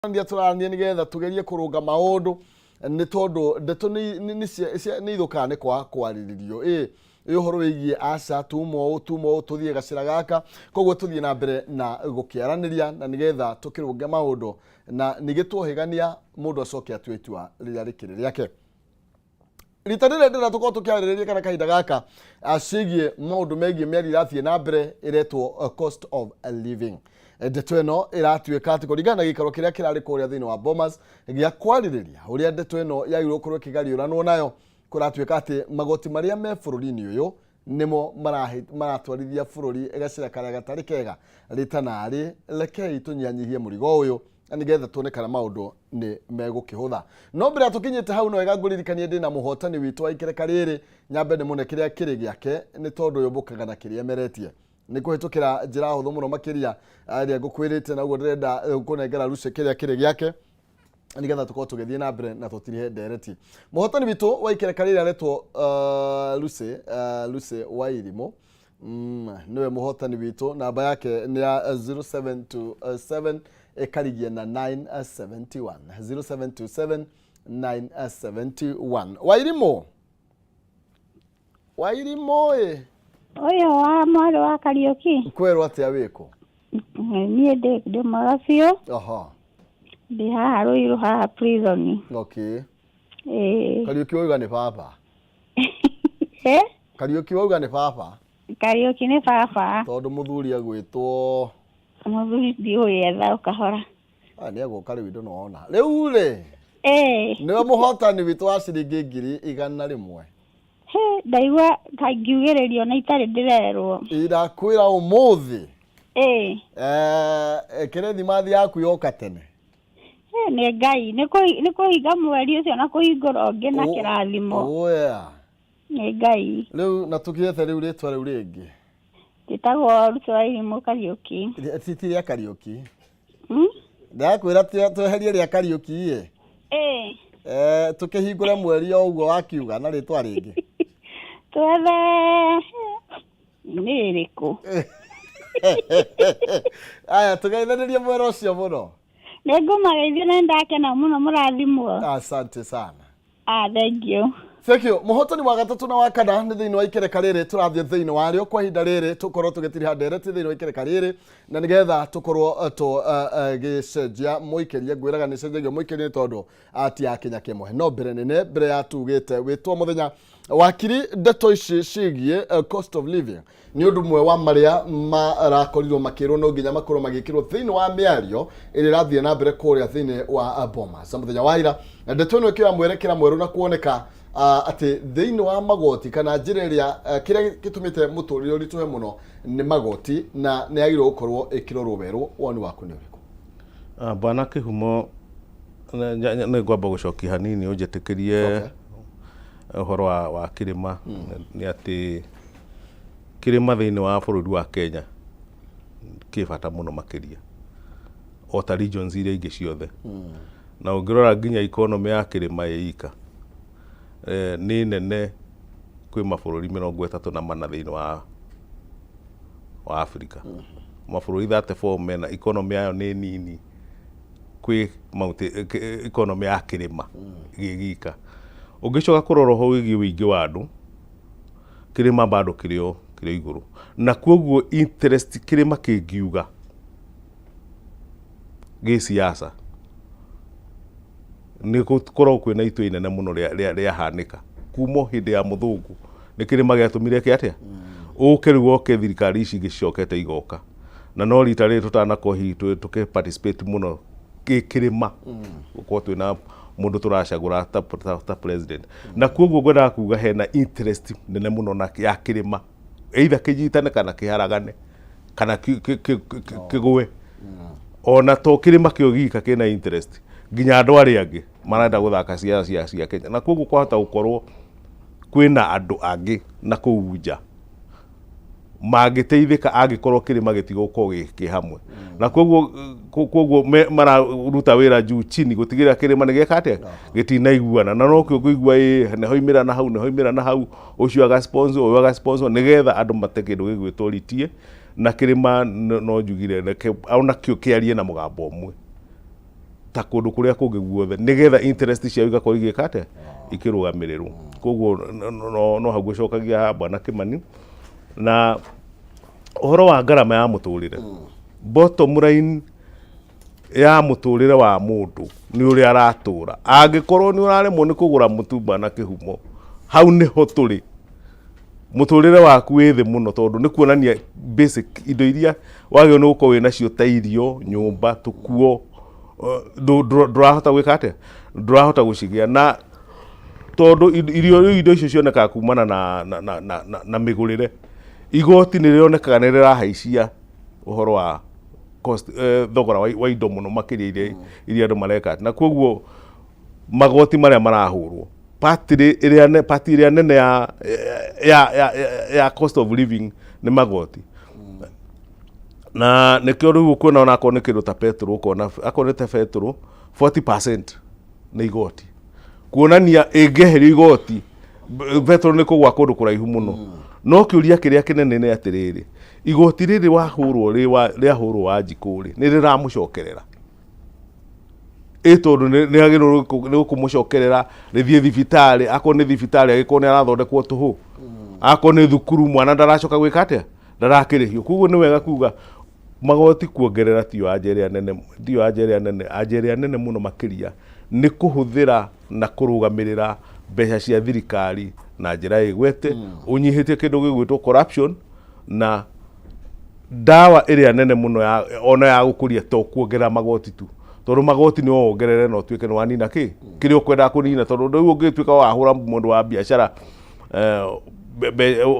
Tũraranĩria tũraranĩria nĩgetha tũgerie kũrũnga maũndũ, nĩ tondũ ndeto nĩ ithũkaga nĩ kwaga kwarĩrĩrio. Ĩ ũhoro wĩgiĩ aca tuma ũũ, tuma ũũ, tũthiĩ gacĩra gaka. Koguo tũthiĩ na mbere na gũkĩaranĩria na nĩgetha tũkĩrũnge maũndũ, na ningĩ tuohĩgania mũndũ acoke atue itua rĩrĩa rĩkĩrĩ rĩake. Rita rĩrĩa ndĩrenda tũkorwo tũkĩarĩrĩria kana kahinda gaka ciĩgiĩ maũndũ megiĩ mĩario ĩrathiĩ na mbere ĩretwo cost of living. Ndeto ĩno ĩratuĩka atĩ kũringana na gĩikaro kĩrĩa kĩrarĩ kũrĩa thĩinĩ wa Bomas gĩa kwarĩrĩria ũrĩa ndeto ĩno yagĩrĩirwo gũkorwo ĩkĩgariũranwo nayo, kũratuĩka atĩ magoti marĩa me bũrũri-inĩ ũyũ nĩmo maratwarithia bũrũri gacĩra karĩa gatarĩ kega. Rĩta narĩ rekei tũnyihanyihie mũrigo ũyũ na nĩgetha tuone kana maũndũ nĩ megũkĩhũtha. No mbere ya tũkinyĩte hau, no wega ngũririkanie ndĩ na mũhotani witũ wa ikereka rĩrĩ. Nyambe nĩ mũne kĩrĩa kĩrĩ gĩake, nĩ tondũ ũyũ mbũkaga na kĩrĩa emeretie nĩ kũhĩtũkĩra njĩra hũthũ mũno makĩria ĩrĩa ngũkwĩrĩte, na ũguo ndĩrenda kũnengera Lucy kĩrĩa kĩrĩ gĩake nĩgetha tũkorwo tũgĩthiĩ na mbere na tũtirihe ndereti. Mũhotani witũ wa ikereka rĩrĩ aretwo Lucy, Lucy Wairimũ. Nĩwe mũhotani witũ. Namba yake nĩ ya 0727 ĩkarigia na 971, 0727 971. Wairimũ, Wairimũ ĩ. Ũyũ wa mwarĩ wa Kariũki. Kwerwo atĩa, wĩkũ? Niĩ ndĩ mwega biũ. Ndĩ haha Rũirũ haha prison. Ĩĩ. Kariũki wauga nĩ baba. Eh? Kariũki wauga nĩ baba. Kariũki nĩ baba. Tondũ mũthuri agwĩtwo? Mũthuri ndiũĩ, etha o kahora. Aya nĩ egũka rĩu, indo nĩwona rĩu rĩ. Ĩĩ. Nĩwe mũhotani witũ wa ciringi 100,000. He, ndaigua ta ngiugĩrĩrio na itarĩ ndĩrerwo. Irakwĩra ũmũthĩ. Ĩĩ. Kĩrethimathi yaku yoka tene. He, nĩ Ngai nĩ kũhinga mweri ũcio na kũhingũra ũngĩ na kĩrathimo. Oya. Nĩ Ngai. Rĩu na tũkĩethe rĩu rĩtwa rĩu rĩngĩ. Njĩtagwo Ruto Wairimũ Kariũki. Ti rĩa Kariũki. Ndakwĩra tweherie rĩa Kariũki ĩ. Ĩĩ. Tũkĩhingũre mweri o ũguo wakiuga na rĩtwa rĩngĩ. Twethe nĩ ĩrĩkũ? Aya, tũgeithanĩrie mwera ũcio mũno. Nĩ ngũmageithia na nĩndakena mũno, mũrathimwo. Asante sana. Ah, thank you. Thank you. Mũhotani wa gatatũ na wa kana nĩ thĩinĩ wa ikereka rĩrĩ tũrathiĩ thĩinĩ warĩo kwa ihinda rĩrĩ, tũkorwo tũgĩtiriha ndereti thĩinĩ wa ikereka rĩrĩ na nĩgetha tũkorwo tũgĩcenjia mũikĩrie. Ngwĩraga nĩ cenjagio mũikĩrie nĩ tondũ ti ya kinya kĩmwe, no mbere nene mbere ya tugĩte wĩtwo mũthenya wakiri. Ndeto ici ciĩgiĩ cost of living nĩ ũndũ ũmwe wa marĩa marakorirwo makĩrwo no nginya makorwo magĩkĩrwo thĩinĩ wa mĩario ĩrĩa ĩrathiĩ na mbere kũrĩa thĩinĩ wa Bomas mũthenya wa ira. Na ndeto ĩno ĩkĩoya mwerekera mwerũ na kuoneka atĩ thĩinĩ wa magoti kana njĩra ĩrĩa kĩrĩa gĩtũmĩte mũtũrĩre ũritũhe mũno nĩ magoti, na nĩ yagĩrĩirwo gũkorwo ĩkĩrorwo werũ. Woni waku nĩ ũrĩkũ? Bwana Kĩhumo, nĩ ngwamba gũcokia hanini ũnjĩtĩkĩrie. Ũhoro wa kĩrĩma nĩ atĩ kĩrĩma thĩinĩ wa bũrũri wa Kenya kĩ bata mũno makĩria o ta regions iria ingĩ ciothe. Na ũngĩrora nginya economy ya kĩrĩma ĩ ika nĩ nene kwĩ mabũrũri 34 thĩinĩ wa Africa. Mabũrũri 34 mena economy yayo nĩ nini kwĩ economy ya kĩrĩma gĩ gika. Ũngĩcoka kũrora ũhoro wĩgiĩ ũingĩ wa andũ, kĩrĩma bado kĩrĩ o igũrũ, na koguo interest kĩrĩma kĩngiuga gĩ siasa nĩ gũkoragwo kwĩna itua inene mũno rĩahanĩka kuma o hĩndĩ ya mũthũngũ. Nĩ kĩrĩma gĩatũmire kĩ atĩa ũke rĩu oke thirikari ici ingĩ cicokete igoka, na no rita rĩrĩ tũtanakorwo hihi tũkĩ participate mũno gĩ kĩrĩma gũkorwo twĩna mũndũ tũracagũra ta president. Na koguo ngwendaga kuga hena interest nene mũno na ya kĩrĩma either kĩnyitane kana kĩharagane kana kĩgũe. Ona to kĩrĩma kĩo gika kĩna interest, nginya andũ arĩa angĩ marenda gũthaka ciaca cia Kenya. Na koguo kwahota gũkorwo kwĩna andũ angĩ na kũu nja mangĩteithĩka angĩkorwo kĩrĩma gĩtigũkorwo kĩ hamwe. Na koguo mararuta wĩra juu chini gũtigĩrĩra kĩrĩma nĩ gĩeka atĩa, gĩtinaiguana. Na nokĩo ngũigua ĩ nĩhoimĩra na hau, nĩhoimĩra na hau, ũcio aga sponsor, ũyũ aga sponsor, nĩgetha andũ mate kĩndũ gĩgwĩtwo ritie na kĩrĩma. No njugire reke onakĩo kĩarie na mũgambo ũmwe. Ta kũndũ kũrĩa kũngĩ guothe, nĩgetha interest ciao igakorwo igĩka atĩa? Ikĩrũgamĩrĩrwo. Koguo no hau ngũcokagia haha, Bwana Kĩmani, na ũhoro wa ngarama ya mũtũrĩre. Bottom line ya mũtũrĩre wa mũndũ nĩ ũrĩa aratũra. Angĩkorwo nĩ ũraremwo nĩ kũgũra mũtu, Bwana Kĩhumo, hau nĩho tũrĩ. Mũtũrĩre waku wĩ thĩ mũno, tondũ nĩ kuonania basic indo iria wagĩrĩirwo nĩ gũkorwo wĩ nacio ta irio, nyũmba, tũkuo, ndũrahota gwĩka atĩa? Ndũrahota gũcigĩa. Na tondũ irio rĩu, indo icio cionekaga kumana na mĩgũrĩre, igoti nĩ rĩonekaga nĩ rĩrahaicia ũhoro wa cost, thogora wa indo mũno makĩria iria andũ mareka. Na koguo magoti marĩa marahũrwo, part ĩrĩa nene ya cost of living nĩ magoti. Na nĩkĩo rĩu ũkuona ona akorwo nĩ kĩndũ ta petrol, ũkona akorwo nĩ ta petrol, 40% nĩ igoti, kuonania ĩngĩeherio igoti, petrol nĩ kũgwa kũndũ kũraihu mũno. No kĩũria kĩrĩa kĩnene nĩ atĩrĩrĩ, igoti rĩrĩ wahũrwo rĩahũrwo Wanjikũ rĩ, nĩ rĩramũcokerera? Ĩ tondũ nĩ agĩrĩirwo nĩ gũkũmũcokerera rĩthiĩ thibitarĩ, akorwo nĩ thibitarĩ agĩkorwo nĩ arathondekwo tũhũ, akorwo nĩ thukuru mwana ndaracoka gwĩka atĩa? Ndarakĩrĩhio. Koguo nĩ wega kuga magoti kuongerera tiyo anja ĩrĩa nene, tiyo anja ĩrĩa nene. Anja ĩrĩa nene mũno makĩria nĩ kũhũthĩra na kũrũgamĩrĩra mbeca cia thirikari na njĩra ĩgwete, ũnyihĩtie kĩndũ gĩgwĩtwo corruption. Na ndawa ĩrĩa nene mũno ya ona ya gũkũria to kuongerera magoti tu, tondũ magoti nĩ wongerere na ũtuĩke nĩ wanina kĩ kĩrĩa ũkwendaga kũnina, tondũ rĩu ũngĩtuĩka wahũra mũndũ wa biacara,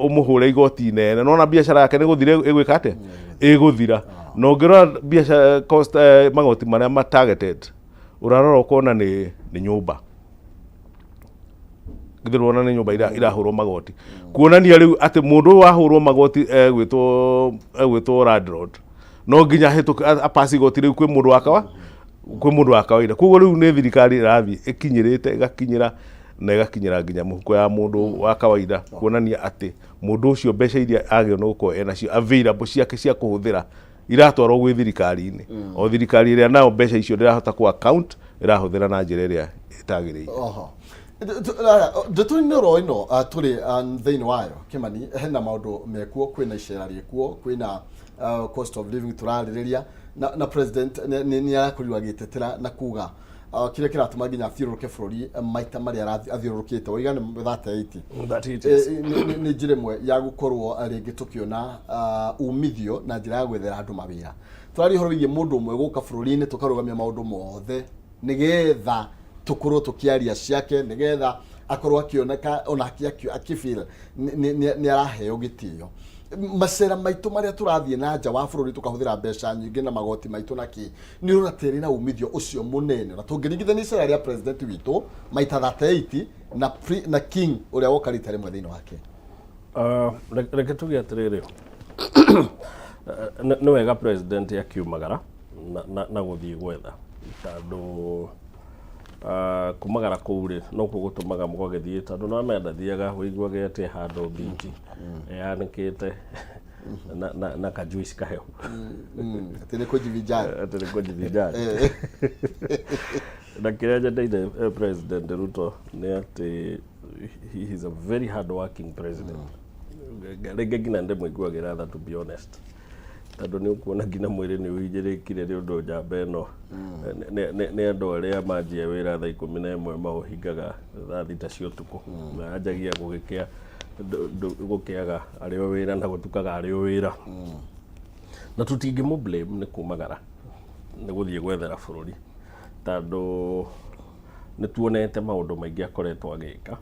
ũmũhũre igoti inene, nona biacara yake nĩ gũthira ĩgwĩka atĩa? Ĩgũthira. Na ũngĩrora biacara cost, magoti marĩa ma targeted, ũrarora ũkona nĩ nyũmba. Githĩ ndũrona nĩ nyũmba irahũrwo magoti? Kuonania rĩu atĩ mũndũ ũyũ wahũrwo magoti egwĩtwo landlord, no nginya ahĩtũke apass igoti rĩu kwĩ mũndũ wa kawaida. Koguo rĩu nĩ thirikari ĩrathiĩ ĩkinyĩrĩte, ĩgakinyĩra na ĩgakinyĩra nginya mũhuko ya mũndũ wa kawaida, kuonania atĩ mũndũ ũcio mbeca iria agĩrĩirwo nĩ gũkorwo enacio available ciake cia kũhũthĩra iratwarwo gwĩ thirikari-inĩ, o thirikari ĩrĩa nayo mbeca icio ndĩrahota ku account, ĩrahũthĩra na njĩra ĩrĩa ĩtagĩrĩire. Oho. Ndeto-inĩ oro ĩno tũrĩ thĩinĩ wayo, Kĩmani, hena maũndũ mekuo, kwĩna icera rĩkuo, kwĩna cost of living tũrarĩrĩria, na president nĩ arakorirwo agĩtetera na kuga kĩrĩa kĩratũma nginya athiũrũrũke bũrũri maita marĩa athiũrũrũkĩte, waiga nĩ 38. 38, yes. Nĩ njĩra ĩmwe ya gũkorwo rĩngĩ tũkĩona umithio na njĩra ya gwethera andũ mawĩra. Tũraria ũhoro wĩgiĩ mũndũ ũmwe gũka bũrũri-inĩ, tũkarũgamia maũndũ mothe nĩgetha tũkorwo tũkĩaria ciake, nĩgetha akorwo akĩoneka onake akĩfeel nĩ araheo gĩtĩo. Macera maitũ marĩa tũrathiĩ na nja wa bũrũri, tũkahũthĩra mbeca nyingĩ na magoti maitũ na kĩ, nĩ ũrona ta ĩrĩ na umithio ũcio mũnene? Na tũngĩringithania icera rĩa president witũ maita 38 na king ũrĩa woka rita rĩmwe thĩinĩ wake. Reke tuge atĩrĩrĩ, nĩ wega president akiumagara na gũthiĩ gwetha, tondũ kumagara kũu rĩ, nokuo gũtũmaga mũgagĩthiĩ, tondũ no amenya ndathiaga wĩiguage atĩ handũ biti yanĩkĩte na kajuice kahehu. Atĩ nĩ kũjivinjari. Atĩ nĩ kũjivinjari. Na kĩrĩa nyendeire President Ruto nĩ atĩ he is a very hard working president. Rĩngĩ nginya ndĩmũiguagĩra tha, to be honest, tondũ nĩ ũkuona nginya mwĩrĩ nĩ ũhinyĩrĩkire nĩ ũndũ njamba ĩno nĩ andũ arĩa manjia wĩra thaa 11 maũhingaga thaa 6 cia ũtukũ, na anjagia gũgĩkĩa, gũkĩaga arĩ o wĩra na gũtukaga arĩ o wĩra. Na tũtingĩmũ blame nĩ kumagara nĩ gũthiĩ gwethera bũrũri, tondũ nĩ tuonete maũndũ maingĩ akoretwo agĩka.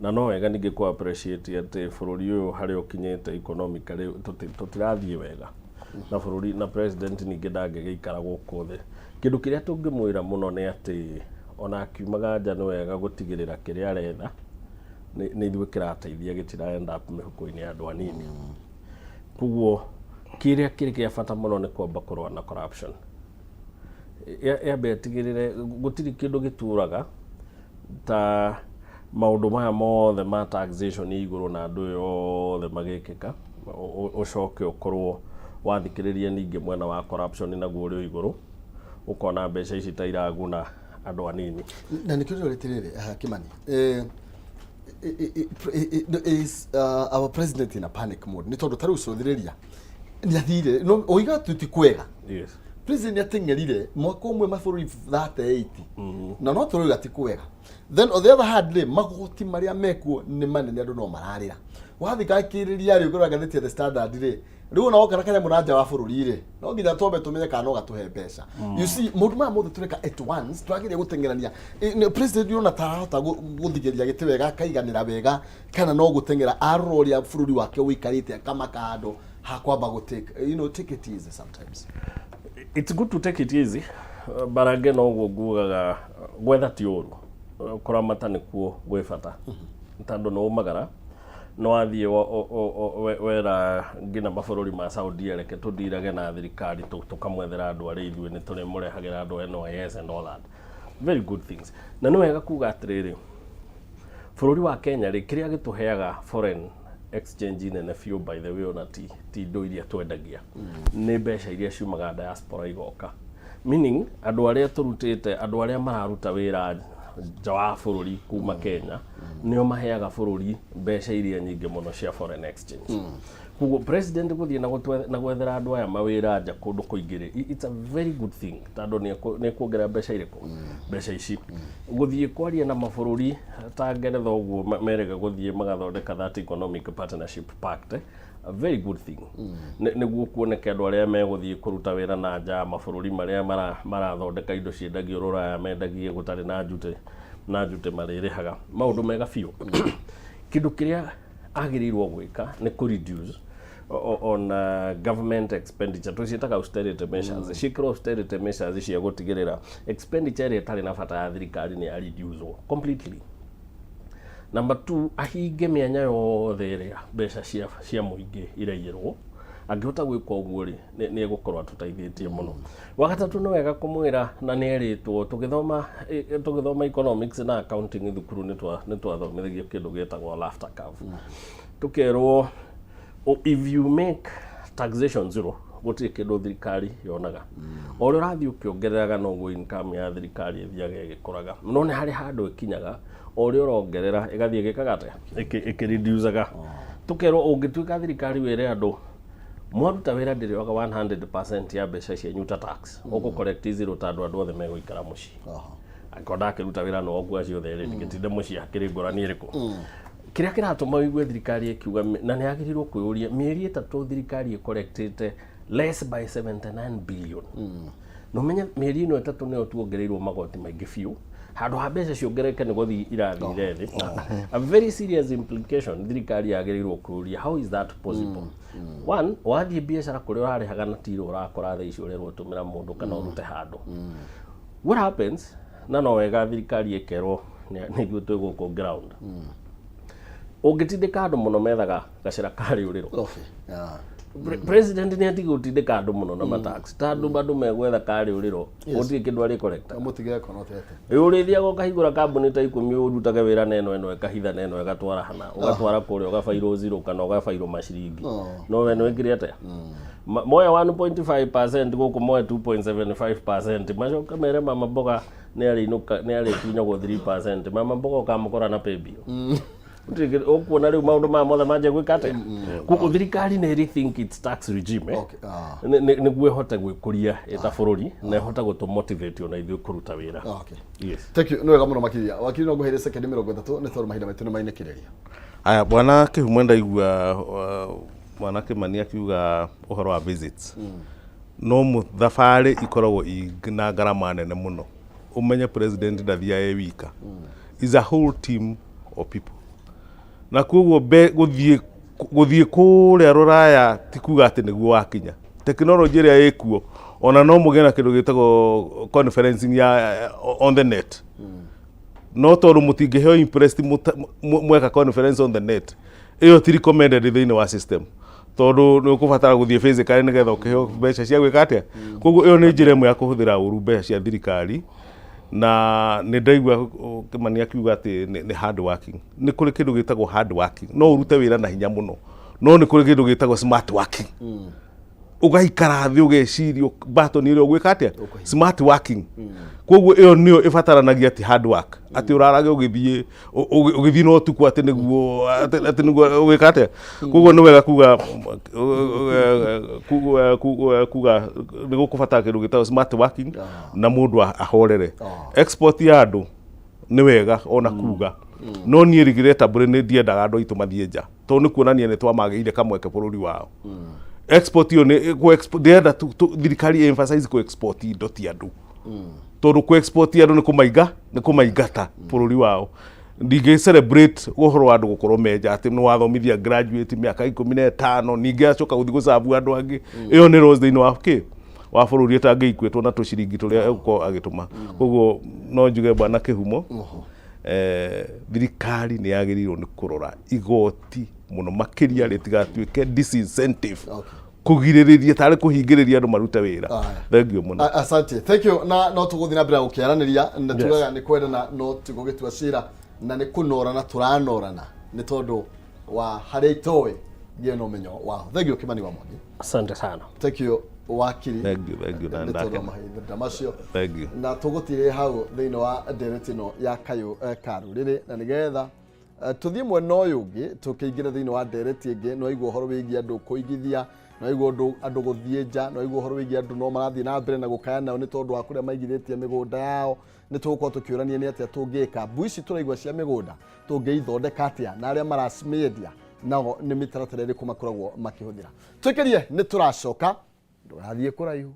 Na no wega ningĩ kũ appreciate atĩ bũrũri ũyũ harĩa ũkinyĩte economically, tũtirathiĩ wega na bũrũri, na president ningĩ ndangĩgĩikara gũkũ thĩ. Kĩndũ kĩrĩa tũngĩmwĩra mũno nĩ atĩ ona akiumaga nja, nĩ wega gũtigĩrĩra kĩrĩa aretha nĩ ithuĩ kĩrateithia, gĩtira end up mĩhuko-inĩ ya andũ anini. Koguo kĩrĩa kĩrĩ kĩa bata mũno nĩ kwamba kũrũa na corruption. Yambe ĩtigĩrĩre gũtirĩ kĩndũ gĩtũraga ta maũndũ maya mothe ma taxation igũrũ na andũ ĩyo othe magĩkĩka, ũcoke ũkorwo wathikĩrĩria ningĩ mwena wa corruption naguo ũrĩ o igũrũ. Ũkona mbeca ici ta iraguna andũ anini. Na nĩkĩo ndĩrorete rĩrĩ Kimani, is our president in a panic mode? Nĩ tondũ ta rĩu cũthĩrĩria nĩ athire no oiga tu ti kwega. President nĩ ateng'erire mwaka ũmwe mabũrũri 38 na no tũrauga ti kwega. Then on the other hand rĩ, magoti marĩa mekuo nĩ manene, andũ no mararĩra. Wathiĩ gakĩrĩria rĩ, ũngĩrora ngathĩti ya The Standard rĩ, rĩu ona woka na kanyamũ na nja wa bũrũri rĩ, no nginya twambe tũmenye kana no gatũhe mbeca. You see, maũndũ maya mothe tũreka at once, twagĩrĩire gũteng'erania. President ũrona ta arahota gũthigĩria gĩtĩ wega, akaiganĩra wega, kana no gũteng'era arora ũrĩa bũrũri wake ũikarĩte akamaka handũ ha kwamba gũ take you know take it easy sometimes? It's good to take it easy, but again, ũguo ngugaga, gwetha ti ũru, kũramata nĩkuo gwĩ bata, tondũ nĩ umagara no wathiĩ wera nginya mabũrũri ma Saudi, reke tũndirage na thirikari, tũkamwethera andũ arĩa ithuĩ nĩ tũrĩmũrehagĩra andũ NYS and all that very good things. Na nĩ wega kuga atĩrĩrĩ, bũrũri wa Kenya rĩ, kĩrĩa gĩtũheaga foreign exchange nene biũ, by the way, ona ti indo iria twendagia, nĩ mbeca iria ciumaga diaspora igoka, meaning andũ arĩa tũrutĩte, andũ arĩa mararuta wĩra nja wa bũrũri kuma Kenya, nĩo maheaga bũrũri mbeca iria nyingĩ mũno cia foreign exchange. Koguo president gũthiĩ na gwethera andũ aya mawĩra nja kũndũ kũingĩ rĩ, it's a very good thing, tondũ nĩ ekuongerera mbeca irĩkũ, mbeca ici. Gũthiĩ kwaria na mabũrũri ta Ngeretha ũguo, merega gũthiĩ magathondeka that economic partnership pact, a very good thing. Nĩguo kuoneke andũ arĩa megũthiĩ kũruta wĩra na nja ya mabũrũri marĩa marathondeka indo ciendagio rũraya, mendagie gũtarĩ na duty marĩrĩhaga. Maũndũ mega biũ. Kĩndũ kĩrĩa agĩrĩirwo gwĩka nĩ kũ reduce on government expenditure, tũciĩtaga austerity measures. Ciĩkĩrwo austerity measures cia gũtigĩrĩra expenditure ĩrĩa ĩtarĩ na bata ya thirikari nĩ ya reduce completely. Number two, ahinge mĩanya yothe ĩrĩa mbeca cia mũingĩ iraiyĩrwo. Angĩhota gwĩka ũguo rĩ, nĩ egũkorwo atũteithĩtie mũno. Wa gatatũ, nĩ wega kũmwĩra, na nĩ erĩtwo tũgĩthoma economics na accounting thukuru, nĩ twathomithagio kĩndũ gĩtagwo Laffer curve. Tũkerwo if you make taxation zero, gũtirĩ kĩndũ thirikari yonaga. O ũrĩa ũrathiĩ ũkĩongereraga, noguo income ya thirikari ĩthiaga ĩgĩkũraga, no nĩ harĩ handũ ĩkinyaga, o ũrĩa ũrongerera ĩgathiĩ ĩgĩkaga atĩa? Ĩkĩreducaga. Tũkerwo ũngĩtuĩka thirikari wĩre andũ mwaruta wĩra ndĩrĩoga 100% ya mbeca cianyu ta tax, ũkũ collect zero, tondũ andũ othe megũikara mũciĩ. Angĩkorwo ndakĩruta wĩra no okua ciothe rĩ, ndingĩtinde mũciĩ, hakĩrĩ ngũrani ĩrĩkũ? Kĩrĩa kĩratũma ũigue thirikari ĩkiuga na nĩ yagĩrĩirwo kwĩyũria, mĩeri 3 thirikari ĩcollectĩte less by 79 billion. Na ũmenye mĩeri ĩno 3 nĩyo tuongereirwo magoti maingĩ biũ, handũ ha mbeca ciongerereke nĩ gũthiĩ irathire thĩ. A very serious implication. Thirikari yagĩrĩirwo kwĩyũria, how is that possible? One, wathiĩ biacara kũrĩa ũrarĩhaga na tiro, ũrakora thaa ici ũrerwo tũmĩra mũndũ kana ũrute handũ. What happens? Na no wega thirikari ĩkerwo nĩ ithuĩ twĩ gũkũ ground, ũngĩtindĩka andũ mũno methaga gacĩra ka rĩũrĩro. President nĩ atige gũtindĩka andũ mũno na matax, tondũ andũ megwetha karĩũrĩro, gũtirĩ kĩndũ arĩ collecta. Mũtige konotete. Ũrĩthiaga ũkahingũra kambuni ta 10, ũrutage wĩra na ĩno, ĩno ĩkahitha, na ĩno ĩgatwara hana, ũgatwara kũrĩa, ũgabairwo zero kana ũgabairwo maciringi. No we nĩ wĩkire atĩa? Moya 1.5% gũkũ, moe 2.75%, macoke mere mama mboga nĩ arĩinũka, nĩ arĩtunyagwo 3%. Mama mboga ũkamũkora na paybill. Gũtirĩ ũkuona rĩu maũndũ maya mothe manjia gwĩka atĩa? Koguo thirikari nĩ rethink its tax regime, eh? Nĩguo ĩhote gwĩkũria ĩta bũrũri na ĩhote gũtũ motivate ona ithuĩ kũruta wĩra. Yes. Thank you, nĩ wega mũno makĩria. Wakiri, no ngũheire sekendi 30 nĩ tondũ mahinda maitũ nĩ mainĩkĩrĩria. Aya, bwana Kĩhumo, ndaigua bwana Kĩmani akiuga ũhoro wa visits, no thabarĩ ikoragwo i na ngarama nene mũno. Ũmenye president ndathiaga e wika, is a whole team of people, na koguo gũthiĩ kũrĩa rũraya ti kuga atĩ nĩguo wakinya. Tekinoronjĩ ĩrĩa ĩkuo, ona no mũgĩe na kĩndũ gĩtagwo conferencing ya on the net, no tondũ mũtingĩheo impressed mweka conference on the net, ĩyo ti recommended thĩinĩ wa system, tondũ nĩ ũkũbatara gũthiĩ physically nĩgetha ũkĩheo mbeca cia gwĩka atĩa. Koguo ĩyo nĩ njĩra ĩmwe ya kũhũthĩra ũru mbeca cia thirikari. Na nĩ ndaigua Kĩmani akiuga atĩ nĩ hard working. Nĩ kũrĩ kĩndũ gĩtagwo hard working, no ũrute wĩra na hinya mũno, no nĩ kũrĩ kĩndũ gĩtagwo smart working. Ũgaikara thĩ ũgeciria batoni ĩrĩa ũgwĩka atĩa, smart working. Koguo ĩyo nĩyo ĩbataranagia, ti hard work atĩ ũrarage ũgĩthiĩ ũgĩthiĩ na ũtukũ atĩ nĩguo ũgwĩka atĩa. Koguo nĩ wega kuga nĩ gũkũbatara kĩndũ gĩtagwo smart working na mũndũ ahorere. Export ya andũ nĩ wega ona kuga, no niĩ regrettably nĩ ndiendaga andũ aitũ mathiĩ nja, tondũ nĩ kuonania nĩ twamagĩire kamweke bũrũri wao. Export ĩyo nĩ ndĩrenda thirikari emphasize kũ export indo ti andũ, tondũ kũ export andũ nĩ kũmaingata bũrũri wao. Ndingĩ celebrate ũhoro wa andũ gũkorwo menja atĩ nĩ wathomithia graduate mĩaka 15, ningĩ acoka gũthiĩ gũcabu andũ angĩ. Ĩyo nĩ loss thĩinĩ wa kĩ wa bũrũri ĩtangĩikuĩtwo na tũciringi tũrĩa egũkorwo agĩtũma. Koguo no njuge, bwana Kĩhumo, thirikari nĩ yagĩrĩirwo nĩ kũrora igoti mũno makĩria rĩtigatuĩke disincentive kũgirĩrĩria tarĩ kũhingĩrĩria andũ marute wĩra. Aya. Thank you mũno. Asante, thank you. Na no tũgũthiĩ na mbere na gũkĩaranĩria, na tugaga nĩ kwendana no ti gũgĩtua cira, na nĩ kũnorana tũranorana nĩ tondũ wa harĩa itoĩ ngĩe na ũmenyo waho. Thank you, Kimani wa Mwangi. Asante sana. Thank you, wakiri. Thank you, thank you, na nĩ tondũ wa ndakena. mahinda macio. Thank you. Na tũgũtirĩ hau thĩinĩ wa ndereti ĩno ya kayũ ka rũrĩrĩ, na nĩgetha tũthiĩ mwena ũyũ ũngĩ tũkĩingĩra thĩinĩ wa ndereti ĩngĩ. Nĩ waigua ũhoro wĩgiĩ andũ kũigithia, nĩ waigua andũ gũthiĩ nja, nĩ waigua ũhoro wĩgiĩ andũ no marathiĩ na mbere na gũkaya nao nĩ tondũ wa kũrĩa maigithĩtie mĩgũnda yao. Nĩ tũgũkorwo tũkĩũrania nĩ atĩa tũngĩka mbu ici tũraigua cia mĩgũnda, tũngĩithondeka atĩa, na arĩa maracimĩendia nao nĩ mĩtaratara ĩrĩkũ makoragwo makĩhũthĩra. Twĩkĩrie, nĩ tũracoka, ndũrathiĩ kũraihu.